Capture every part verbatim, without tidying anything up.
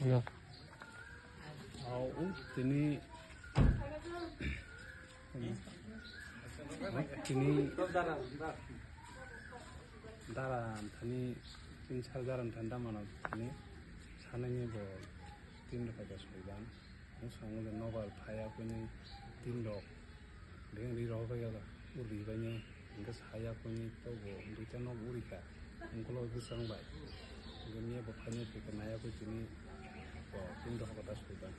Tini, tini dara thani, tin sal dara thani damano tini sanani bo tin rok bai soidan. Ang sango le nobar phaya kuni tin rok. Beng ri rok bai ga uri bai ni hingke saya kuni to bo duita nok uri ka. Ang kolo bwsang bai. Hingke niya bo phani phika naya kuni tini bo tin rok da soidan.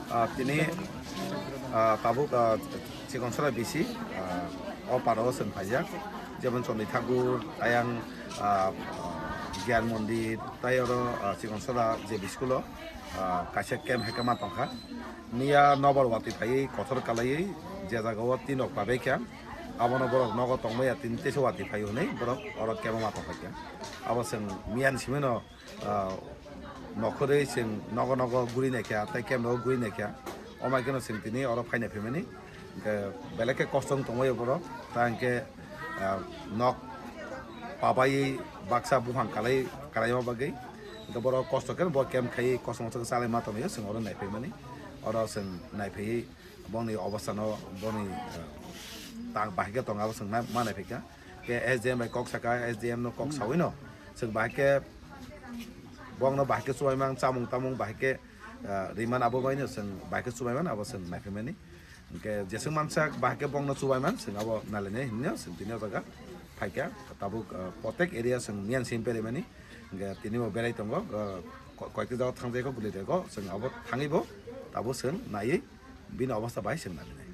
Ah, tini, ah, tabuk, ah, Chikonsora bisi, ah, o parao chwng phaijak, jemon Chondri Thakur, ayang, ah, Gyan Mondir, tai oro, ah, Chikonsora J B school o, ah, kaisa camp hai khe ma tongkha. Niya nobar watwi phaiwi kothor kalaiwi je jaga o tin rok pabai kha, abono borok nogo tongmaya tini teisa watwi phai hwnwi borok oro camp o ma tongkha khe. Abo chwng miyani simi no ah, nokhorwi chwng nogo nogo guri naikha, tei camp rogo guri naikha. Omai kheno chwng tini oro phaina phaimani. Hwnkhe belai khe kosto wng tongbaio borok. Ta hwnkhe, ah, nok pabaiwi baksa buphang kalai, kalaima bagwi. Hwnkhe borok kosto khe bo camp khaiwi kosto mosto khe chalai ma tonglaio, chwng oro naiphaimani. Oro chwng naiphaiwi bongni obostano, bongni, ah, tang bahai khe tongo, abo chwng na-, ma naiphaikha. Khe S D M bai kok saka, S D M no kok sawi no. Chwng bahai khe bongno bahai khe chubaimang, chamung tamung bahai khe, ah, rimani abo bai no chwng bahai khe chubaiman abo chwng naiphaimani. Hwnkhe jeswk mansak bahai khe bongno chubaiman chwng abo nalainai hinwi no chwng tini o jaga phaikha. Tabuk, ah, protek area chwng miyan simi beraimani. Hwnkhe tini bo berai tongo, ah, ko-, koyekti jaga thangjai kho, gulidai kho, chwng abo thangwi bo tabuk chwng naiwi bini obostha bahai chwng nalainai.